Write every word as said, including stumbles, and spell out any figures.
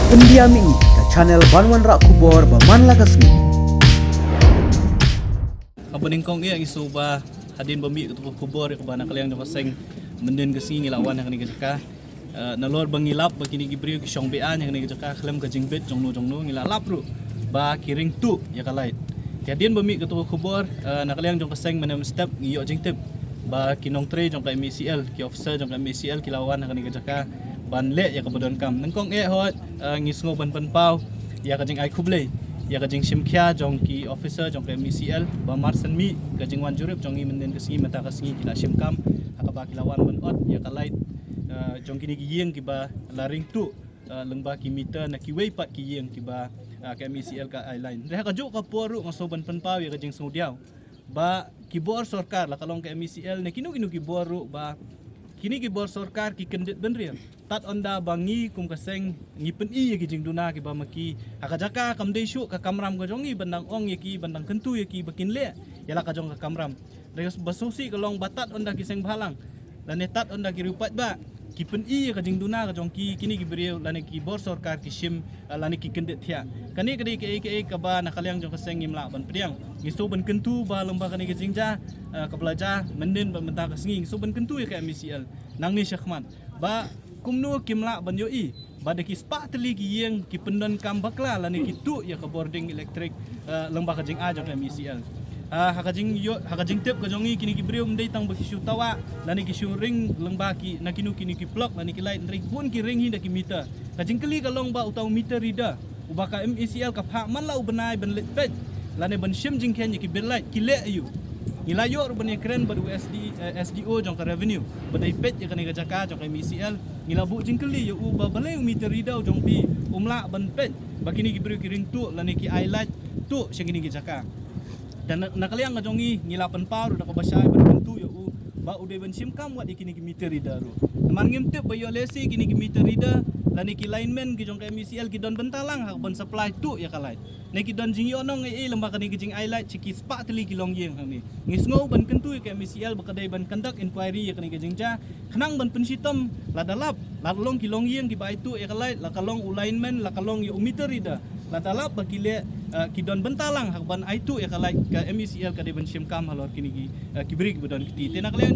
India Mih, ka channel ban wanrah khubor ba man la ka sngi. Haba nyngkong eh ngi sngewbha hadien ba mih kato ka khubor ïa kaba na ka liang jong ka seng mynnin ka sngi ngi la wan ha kane ka jaka. Eh, nalor ba ngi lap ba kine ki briew ki shong beit ïa kane ka jaka khlem ka jingbit jong no jong no, ngi la lap ruh ba ki ring tuh ïa ka light. Te hadien ba mih kato ka khubor, eh, na ka liang jong ka seng mynne mynstep ngi ïoh jingtip ba ki nongtrei jong ka M E C L, ki officer jong ka M E C L ki la wan ha kane ka jaka ban leh ïa kaba donkam. Nyngkong eh hooid, eh, ngi sngew ban pynpaw ïa ka jingai khublei ïa ka jingshim khia jong ki officer jong ka M E C L ba mar shen mih ka jingwan jurip jong ngi mynnin ka sngi mynta ka sngi ki la shim kam ha kaba ki la wan ban ot ïa ka light, eh, jong kine ki ïing kiba la ring tuh, eh, lyngba ki meter na kiwei pat ki ïing kiba, eh, ka M E C L ka ai line. Te ha kajuh ka por ruh nga sngew ban pynpaw ïa ka jingsngewdiaw ba ki bor sorkar, la ka long ka M E C L ne kino kino ki bor ruh, ba kine ki bor sorkar ki kyndit bynriew. Tad ynda ba ngi kum ka seng ngi pyni ïa ki jingduna kiba ma ki ha ka jaka kam dei shuh ka kamram ka jong ngi ban dang ong ïa ki, ban dang kyntu ïa ki ba kin leh ïa la ka jong ka kamram. Te ba sngewsih ka long ba tad ynda ki seng bhalang lane tad ynda ki riew paidbah ki pyni ïa ka jingduna ka jong ki, kine ki briew lane ki bor sorkar ki shim, eh, lane ki kyndit thiah. Kane ka dei kaei kaei kaba na ka liang jong ka seng ngim lah ban pdiang. Ngi sngew ban kyntu ba lyngba kane ka jingjia, eh, kaba la jia mynnin bad mynta ka sngi, ngi sngew ban kyntu ïa ka M E C L nangne shakhmat ba kumno kim lah ban ïohi ba da ki spah tylli ki ïing ki pyndonkam bakla lane ki tuh ïa ka bording elektrik, eh, lyngba ka jingai jong ka M E C L. Ah, ha ka jingïoh, ha ka jingtip ka jong ngi, kine ki briew ym dei tang ba ki shu tawah lane ki shu ring lyngba ki na kino kino ki plok lane ki light, hynrei bun ki ring hi da ki meter. Ka jingkylli ka long ba uta u meter reader uba ka M E C L ka phah man la u bnai ban leit peit lane ban shim jingkheiñ ïa ki bill light, ki leh aïu? Ngi la ïoh ruh ban ïakren bad u S D, eh, S D O jong ka revenue ba dei peit ïa kane ka jaka jong ka M E C L. Ngi la buh jingkylli ïa u ba balei u meter reader u jong phi um lah ban peit ba kine ki briew ki ring tuh lane ki ai light tuh sha kine ki jaka. Te na, na ka liang ka jong ngi, ngi la pynpaw ruh da kaba shai ban kyntu ïa u ba u dei ban shim kam wat ïa kine ki meter reader ruh. Namar ngim tip ba ïoh lehse kine ki meter reader lane ki lineman ki jong ka M E C L ki don bynta lang ha kaban supply tuh ïa ka light, ne ki don jingïohnong ei ei lyngba kane ka jingai light sha ki spah tylli ki longïing hangne. Ngi sngew ban kyntu ïa ka M E C L ba ka dei ban conduct inquiry ïa kane ka jingjia khnang ban pynshitom lada lap, lada long ki longïing kiba ai tuh ïa ka light, la ka long u lineman, la ka long ïa u meter reader, lada lap ba ki leh, eh, ki don bynta lang ha kaban ai tuh ïa ka light, ka M E C L ka dei ban shim kam halor kine ki, eh, ki briew kiba don kti. Te na ka liang